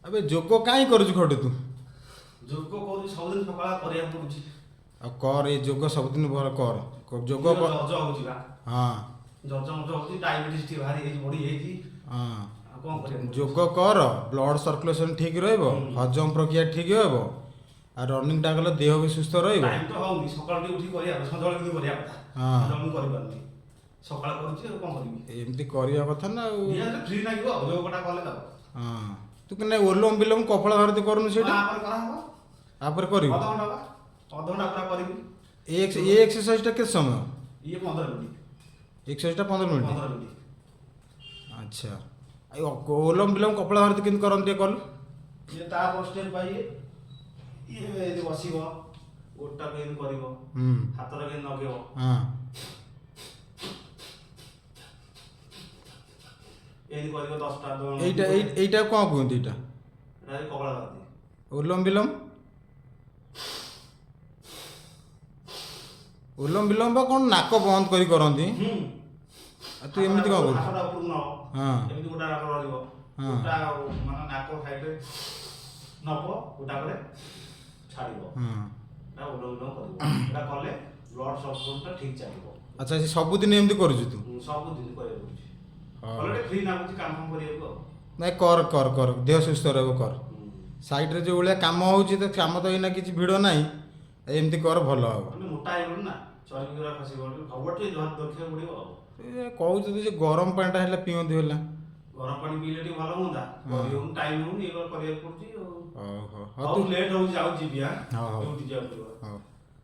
ଆବେ ଯୋଗ କାହିଁ କରୁଛୁ ଖଟୁ ତୁ? ଯୋଗ କରୁଛି, ସବୁଦିନ ସକାଳ କରିବାକୁ ପଡୁଛି। ଆଉ କର, ଏ ଯୋଗ ସବୁଦିନ ଭଲ କର। ଯୋଗ କର। ଜଜ ହଉଛି ବା। ହଁ। ଜଜ ମଜ ହଉଛି, ଡାଇବେଟିସ୍ ଟିକେ ଭାରି ହେଇଛି, ବଢି ଯାଇଛି। ହଁ। ଆଉ କଣ କରିବାକୁ? ଯୋଗ କର, ବ୍ଲଡ ସର୍କୁଲେସନ ଠିକ ରହିବ, ହଜମ ପ୍ରକ୍ରିୟା ଠିକ ହେବ, ଆଉ ରନିଂଟା କଲେ ଦେହ ବି ସୁସ୍ଥ ରହିବ। ଟାଇମ୍ ତ ହଉନି ସକାଳୁ ଟିକେ ଉଠିକି କରିବା, ସନ୍ଧ୍ୟାବେଳେ କିନ୍ତୁ କରିବା କଥା। ହଁ। ସନ୍ଧ୍ୟାବେଳେ ମୁଁ କରିପାରୁନି, ସକାଳେ କରୁଛି, ଆଉ କଣ କରିବି? ଏମିତି କରିବା କଥା ନା ଆଉ। ଫ୍ରି ଲାଗିବ ଆଉ ଯୋଗଟା କଲେ ତ। ହଁ, ତୁ କି ନାଇଁ ଓଲମ ବିଲମ କପାଳ ଭାରତୀ କରୁନୁ ସେଇଟା? ତାପରେ କରାହବ। ତାପରେ କରିବୁ। ଅଧଘଣ୍ଟା ବା, ଅଧଘଣ୍ଟା ପୁରା କରିବି। ଏ ଏକ୍ସରସାଇଜଟା କେତେ ସମୟ? ଇଏ 15 ମିନିଟ୍। ଏକ୍ସରସାଇଜଟା 15 ମିନିଟ୍? 15 ମିନିଟ୍। ଆଚ୍ଛା, ଆଉ ଓଲମ ବିଲମ କପାଳ ଭାରତୀ କେମିତି କରନ୍ତି ଟିକେ କଲୁ। ଇଏ ତାପ ଷ୍ଟେପ୍ ବାଇ ଇଏ, ଇଏ ଏମିତି ବସିବ, ଗୋଡ଼ଟାକୁ ଏମିତି କରିବ, ହାତଟା କେମିତି ଲଗେଇବ। ଏମିତି କରିବ 10ଟା। ଏଇଟା ଏଇଟା କ'ଣ କୁହନ୍ତି ଏଇଟା? ଏଇଟା କପାଳ ଭାରତୀ। ଓଲମ ବିଲମ, ଓଲମ ବିଲମ ବା କ'ଣ ନାକ ବନ୍ଦ କରି କରନ୍ତି? ହୁଁ। ଆଉ ତୁ ଏମିତି କ'ଣ କରୁଛୁ? ହାତଟା ଉପରକୁ ନବ, ଏମିତି ଗୋଟା ନାକ ରହିବ, ଗୋଟା ମାନେ ନାକ ସାଇଡରେ ନବ, ଗୋଟା ପରେ ଛାଡ଼ିବ। ଏଟା ଓଲମ ବିଲମ କରିବ। ଏଟା କଲେ ବ୍ଲଡ ସର୍କୁଲେସନଟା ଠିକ ଚାଲିବ। ଆଚ୍ଛା, ସେ ସବୁଦିନ ଏମିତି କରୁଛୁ ତୁ? ସବୁଦିନ କରିବାକୁ ପଡୁଛି। ହଁ। କଲେ ଟିକେ ଫ୍ରି ଲାଗୁଛି କାମ ଫାମ କରିବାକୁ ଆଉ। ନାଇଁ, କର କର କର, ଦେହ ସୁସ୍ଥ ରହିବ, କର। ସାଇଡ଼ରେ ଯେଉଁ ଭଳିଆ କାମ ହେଉଛି ତ କାମ ତ ଏଇନା କିଛି ଭିଡ଼ ନାହିଁ, ଏମିତି କର, ଭଲ ହେବ। ମାନେ ମୋଟା ହେଇଗଲୁ ନା, ଚର୍ବି ଗୁରା ଖସି ଗଲୁ, ଖବର ଟିକେ ରଖିବାକୁ ପଡିବ ଆଉ। ଏ କହୁଛନ୍ତି ଯେ ଗରମ ପାଣିଟା ହେଲେ ପିଅନ୍ତି ହେଲା। ଗରମ ପାଣି ପିଇଲେ ଟିକେ ଭଲ ହୁଅନ୍ତା, କରି ହଉନି, ଟାଇମ୍ ହଉନି, ଏଗୁଡ଼ା କରିବାକୁ ପଡୁଛି ଆଉ। ହଉ ହଉ ହଉ। ହଉ। ତୁ ଲେଟ୍ ହଉଛି, ଯାଉଛି, ଯିବି। ହଉ, ହଉ। ଡ୍ୟୁଟି ଯିବାକୁ ପଡିବ। ହଉ।